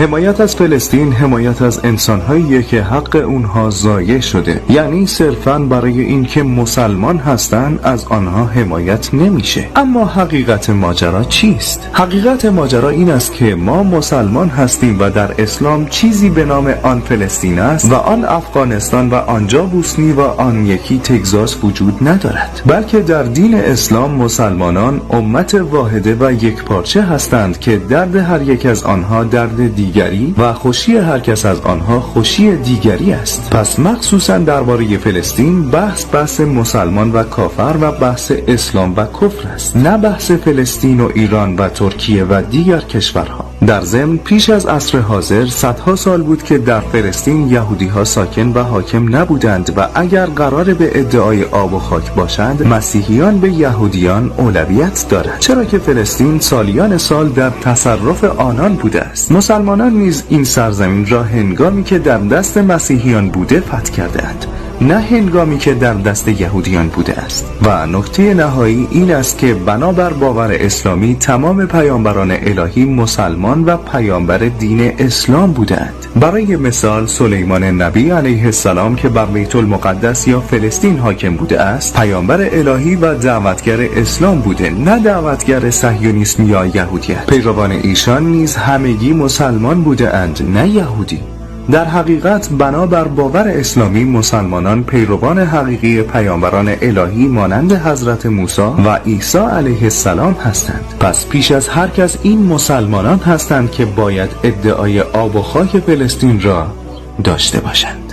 حمایت از فلسطین حمایت از انسانهاییه که حق اونها ضایع شده، یعنی صرفاً برای اینکه مسلمان هستن از آنها حمایت نمیشه. اما حقیقت ماجرا چیست؟ حقیقت ماجرا این است که ما مسلمان هستیم و در اسلام چیزی به نام آن فلسطین است و آن افغانستان و آنجا بوسنی و آن یکی تگزاس وجود ندارد، بلکه در دین اسلام مسلمانان امت واحده و یکپارچه هستند که درد هر یک از آنها درد دیگری و خوشی هر کس از آنها خوشی دیگری است. پس مخصوصا درباره فلسطین بحث مسلمان و کافر و بحث اسلام و کفر است، نه بحث فلسطین و ایران و ترکیه و دیگر کشورها. در ضمن پیش از عصر حاضر صدها سال بود که در فلسطین یهودی‌ها ساکن و حاکم نبودند و اگر قرار به ادعای آب و خاک باشند، مسیحیان به یهودیان اولویت دارند، چرا که فلسطین سالیان سال در تصرف آنان بوده است. مسلمانان نیز این سرزمین را هنگامی که در دست مسیحیان بوده فتح کرده‌اند، نه هنگامی که در دست یهودیان بوده است. و نکته نهایی این است که بنابر باور اسلامی تمام پیامبران الهی مسلمان و پیامبر دین اسلام بودند. برای مثال سلیمان نبی علیه السلام که بر بیت المقدس یا فلسطین حاکم بوده است، پیامبر الهی و دعوتگر اسلام بوده، نه دعوتگر صهیونیسم یا یهودیت. پیروان ایشان نیز همگی مسلمان بوده اند، نه یهودی. در حقیقت بنابر باور اسلامی مسلمانان پیروان حقیقی پیامبران الهی مانند حضرت موسی و عیسی علیه السلام هستند. پس پیش از هر کس این مسلمانان هستند که باید ادعای آب و خاک فلسطین را داشته باشند.